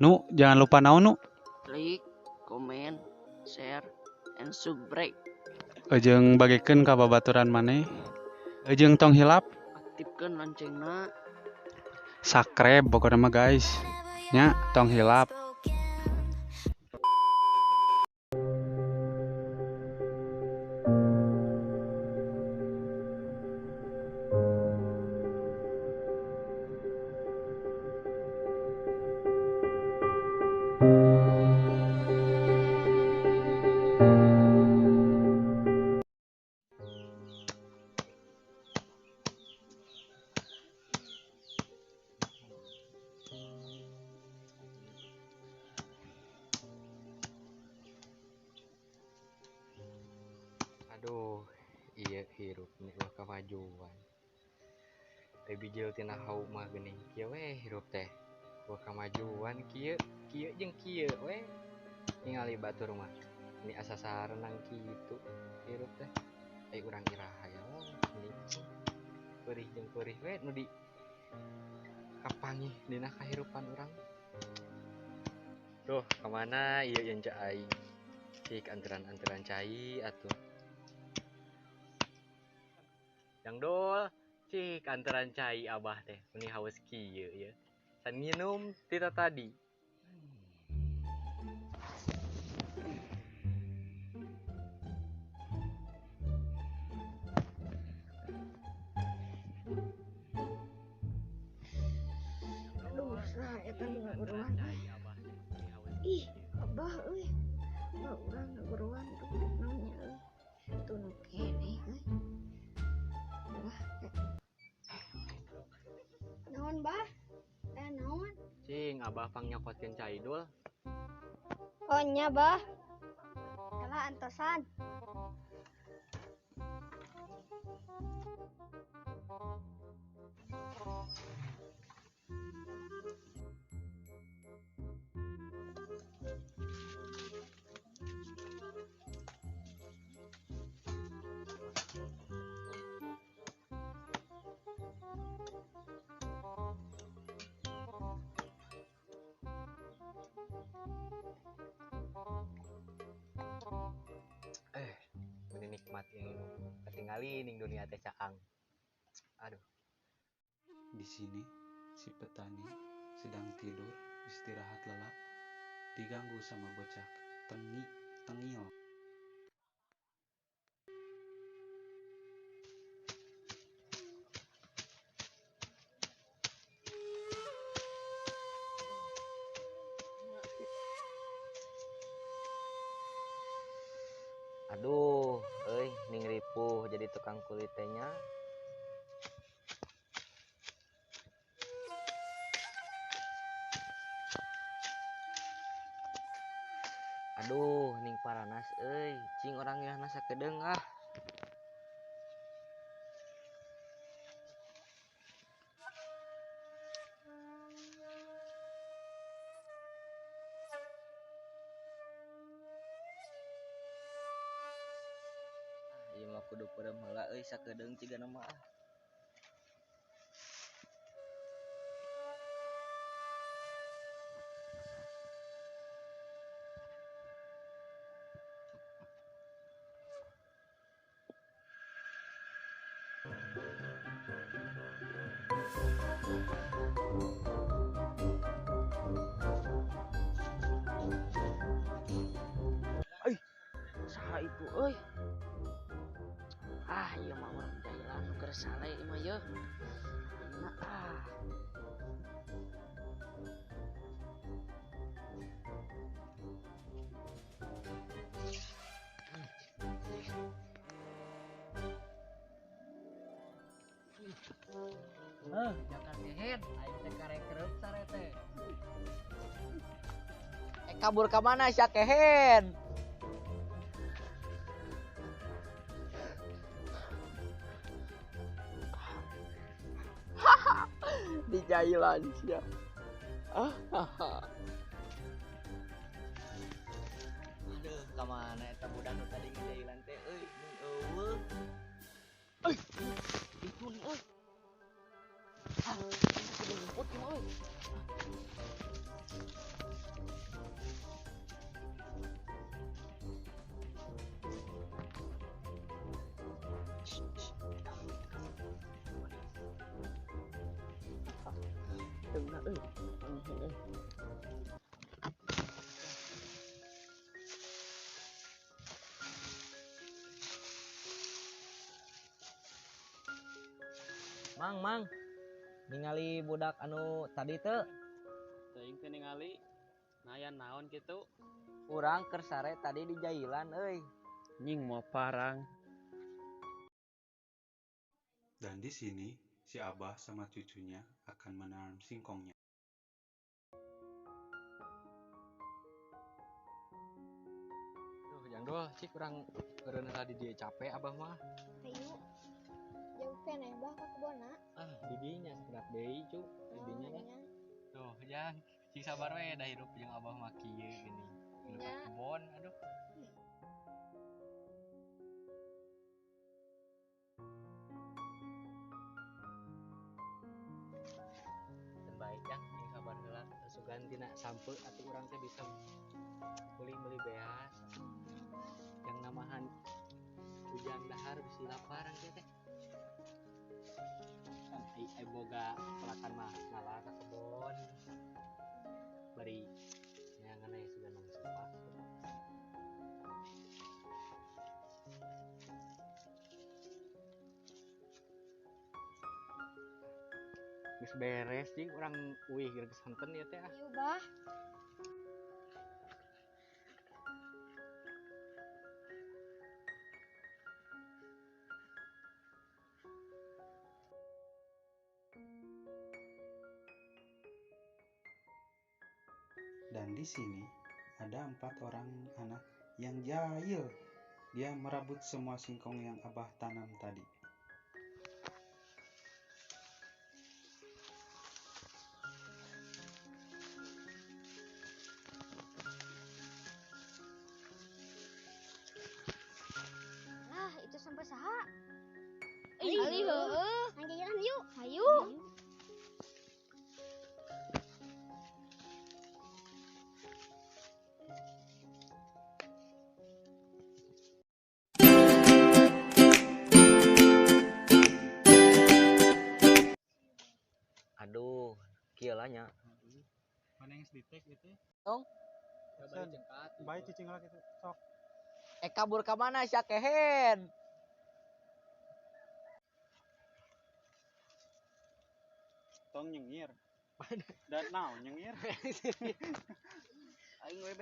Nu, jangan lupa naon nu? Like, comment, share, and subscribe. Jeung bagikeun ka babaturan maneh. Jeung tong hilap aktifkeun loncengna. Subscribe pokoknya mah guys. Nya tong hilap. Aduh, iya hirup nih wah kemajuan. Teh bijil tina hau mah geuning kieu we hirup teh. Wah kemajuan kieu, kieu jeung kieu we. Ningali batur mah. Ini asa sarenang kitu hirup teh. Ai urang iraha ya ini. Perih jeung perih we nu di kapanggih dina kahirupan urang. Duh, kemana ieu yang cai aing? Cik anteran-anteran cai atuh. Yang dol, cik anteran cai abah teh, meni haus kieu ya. San nginum tita tadi. Aduh, saha eta nu ngaguruan. Ih, abah euy. Bah urang ngaguruan tuh naonnya euy. Tuh nu keneh euy. Naon bah? Naon? Cing, abah pang nyokotkeun cai dul. Oh nya bah. Kalah antosan. Nikmat ini ketinggalin ning dunia teh caang. Aduh. Di sini si petani sedang tidur, istirahat lelap, diganggu sama bocah tengik tengil. Aduh, euy ning ripuh jadi tukang kulit teh nya. Aduh, ning paranas euy, cing urang yeuhna sakedeung ah. Ieu mah kudu peureum heula euy sakedeung cigana mah ah. Euy, saha itu euy? Ah, ieu mah urang jailan nu keur sale ieu mah yeuh. Ayeuna ah. Heuh, jangan kehed, aing teh karek kereup sare teh. Kabur ka mana sia kehed? Di jailan sia. Aduh, ka mana eta budak nu tadi ngejailan teh euy, ning eueuh. Euy, itu nih euy. Ah, kudu ngumpet ieu mah euy. Beuteungna euy. Pangihin euy. Mang, mang. Ningali budak anu tadi teu? Teuing teu ningali. Naya naon kitu? Urang keur sare tadi di jailan euy. Nying mau parang. Dan di sini si Abah sama cucunya akan menanam singkongnya. Duh, jang doh, cik urang eureun heula di dieu capek abah mah. Hayu. Jauh keneh bah ka kebonna. Ah, didinya sakedap deui, cu. Didinya dah. Tuh, jang, cing sabar we da hirup jeung abah mah kieu geuning. Hirup Nya. ka kebon, aduh. Dan baik jang, cing sabar heula. Sugan tina sampe atuh urang teh bisa meuli-meuli beas. Yang namahan hujan dahar bisi lapar engke teh. Kan ai boga pelakan mah ngalah ka kebon. Bari neangan aya sugan mah sepak. Geus beres jeung urang uih geus henten ieu teh ah. Hayu bah. Dan di sini ada 4 orang anak yang jahil. Dia merabut semua singkong yang Abah tanam tadi. Lah, itu sampai saha? Ih, Ali heueuh. Hanjalan yuk. Hayu. Aduh, kieu lah nya. Mana yang di-tag itu? Tong. Baik cicing lah gitu. Sok. Kabur ka mana sia kehen? Tong nyengir. Dan naon nyengir? Aing we.